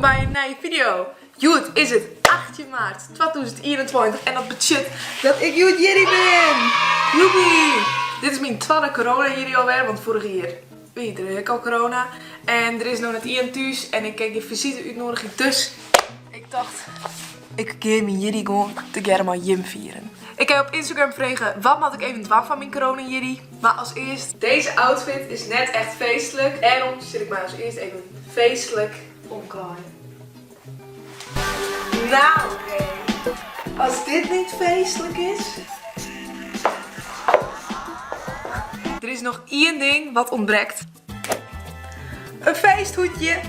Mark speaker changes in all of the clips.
Speaker 1: Wolkom by in nije video. Hjoed is it 18 maart 2021 en dat betsjut dat ik hjoed jierdei bin! Joepie! Dit is myn twadde corona jierdei alwer, want foarich jier wie der ek al corona. En der is no net ien thús en ik kin gjin fisite útnoadigje, dus ik tocht ik gean myn jierdei gewoan tegearre mei jim fieren. Ik ha op Instagram frege wat moat ik even dwaan foar myn corona jierdei. Mar as earst, deze outfit is net echt feestlik, dêrom sil ik my as earst even feestlik omklaaien. Nou hé, as dit niet feestlik is. Der is noch ien ding wat ûntbrekt. In feesthoedje.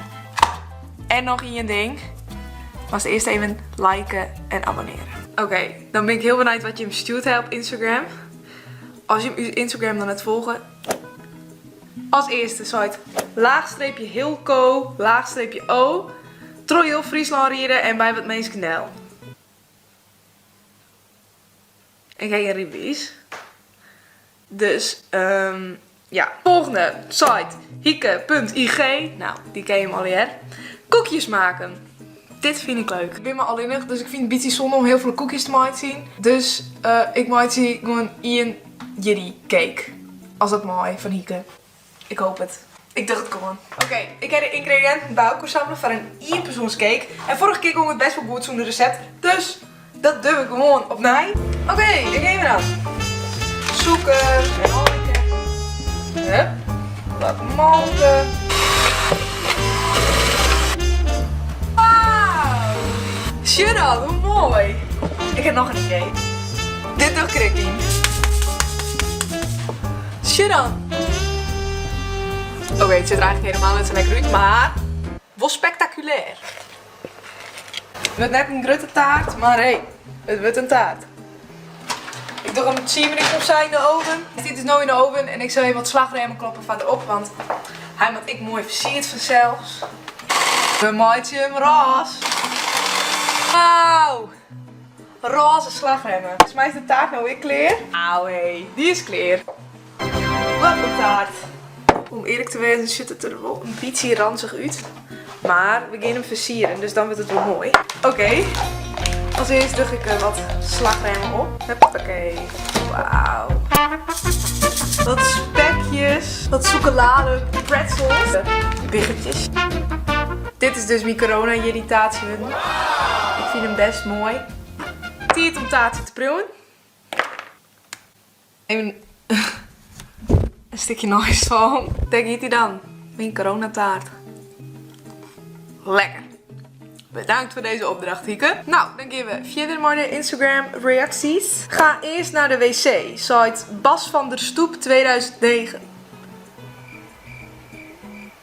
Speaker 1: En noch ien ding. Moatst earst even liken en abonnearje. Oké, dan bin ik hiel benijd wat jim stjoerd ha op Instagram. As jim ús Instagram noch net folge. As earste seit laachstreepje Hilco laachstreepje O troch hiel Fryslân ride en by wat minsken del. Ik ha gjin rydbewiis. Dus ja. Folgjende seit Hieke.ig. Nou, dy ken jim allegear. Koekjes maken. Dit fyn ik leuk. Ik bin mar allinnich, dus ik fyn it bytsje sonde om hiel folle koekjes te meitsjen. Dus ik meitsje gewoan ien jierdei-cake. As dat mei fan Hieke. Ik hoop it. Ik doch it gewoan. Oké, ik ha de yngrediïnten by elkoar sammele foar in ienpersoanscake. En foarige kear gong it best wol goed sûnder resept, dus dat dogge we gewoan opnij. Oké, ik gean der dan. Sûker en oalje. Hup. Wat molke. Wauw! Sjoch dan, hoe moai! Ik ha noch in idee. Dit doch ik der ek yn. Sjoch dan! Oké, it sjocht der eigentlik helemaal net sa lekker út, mar wol spektakulêr. It wurdt net in grutte taart, mar hey, it wurdt in taart. Ik doch him tsien minuten opsij yn de oven. Hy stiet dus no yn de oven en ik sil even wat slachrême kloppe foar derop, want hy moat ek moai fersierd fansels. We meitsje him rôs. Wauw! Rôze slachremme. Volgens my is de taart no ek klear. Au hé, dy is klear. Wat in taart. Om earlik te wêzen sjocht it der wol in bytsje ranzich út. Mar we gean him fersieren, dus dan wurdt it wol moai. Oké, as earst doch ik der wat slachremme op. Huppakee. Wauw. Wat spekjes, wat sûkelade, pretzels, biggetjes. Dit is dus myn corona-irritatie wurden. Ik fyn him best moai. Tiid om taartsje te priuwen. Even in stikje neist fan. Dêr giet hy dan, myn coronataart. Lekker. Bedankt foar dizze opdracht, Hieke. No, dan gean we fierder mei de Instagram reaksjes. Ga eerst naar de wc, seit Bas van der Stoep 2009.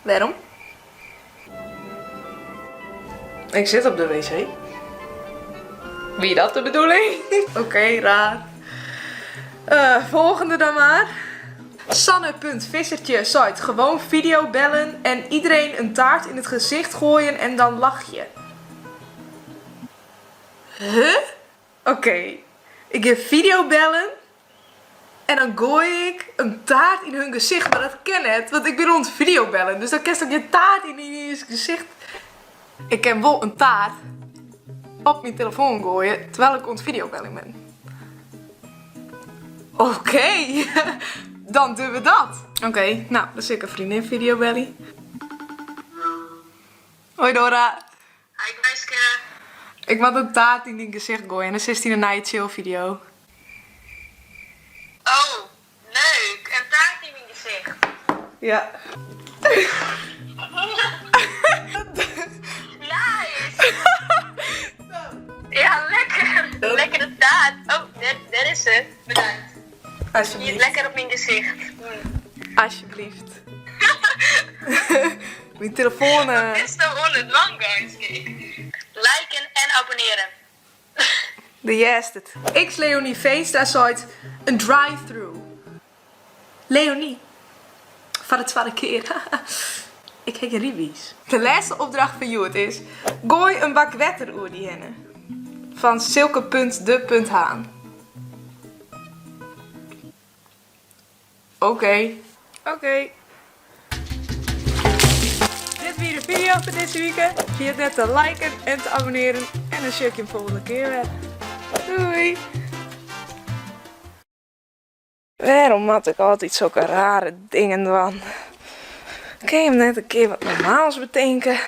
Speaker 1: Wêrom? Ik sit op de wc. Wie dat de bedoeling? Oké, raar. Volgende dan maar. Sanne.vissertje seit gewoon video bellen en iedereen een taart in het gezicht gooien en dan lach je. Huh? Oké, ik gean video bellen en dan goai ik in taart yn hun gesicht, mar dat kin net, want ik bin oan it videobellen, dus dan kinst ek gjin taart yn ien gesicht. Ik kin wol in taart op myn telefoan goaie terwyl ik oan it videobellen bin. Oké, dan dogge we dat. Oké, no, dan sil ik in freondin videobelje. Hoi Dora.
Speaker 2: Hi Gijske.
Speaker 1: Ik moat in taart yn dyn gesicht goaie en dan sitst yn in nije chill video.
Speaker 2: Oh, leuk! In taart yn myn gesicht.
Speaker 1: Ja.
Speaker 2: Nice! Ja, lekker! Lekkere taart. Oh, dêr is se. Bedankt.
Speaker 1: Alsjeblieft.
Speaker 2: Giet lekker op myn gesicht.
Speaker 1: Alsjeblieft. Myn telefoan.
Speaker 2: Wat bist no oan it dwaan, Gijske? Liken en abonnearen.
Speaker 1: De hearst it. X Leonie Veenstra seit in drive-through. Leonie. Foar de twadde kear. Ik ha gjin rydbewiis. De lêste opdracht foar hjoed is, goai in bak wetter oer dy hinne. Fan Silke.de.haan. Oké. Oké. Dit wie de fideo foar dizze wike. Ferjit net te liken en te abonnearjen. En dan sjoch ik jim folgjende kear wer. Doei! Wêrom moat ik altyd sokke rare dingen dwaan? Kin jim net in kear wat normaals betinke?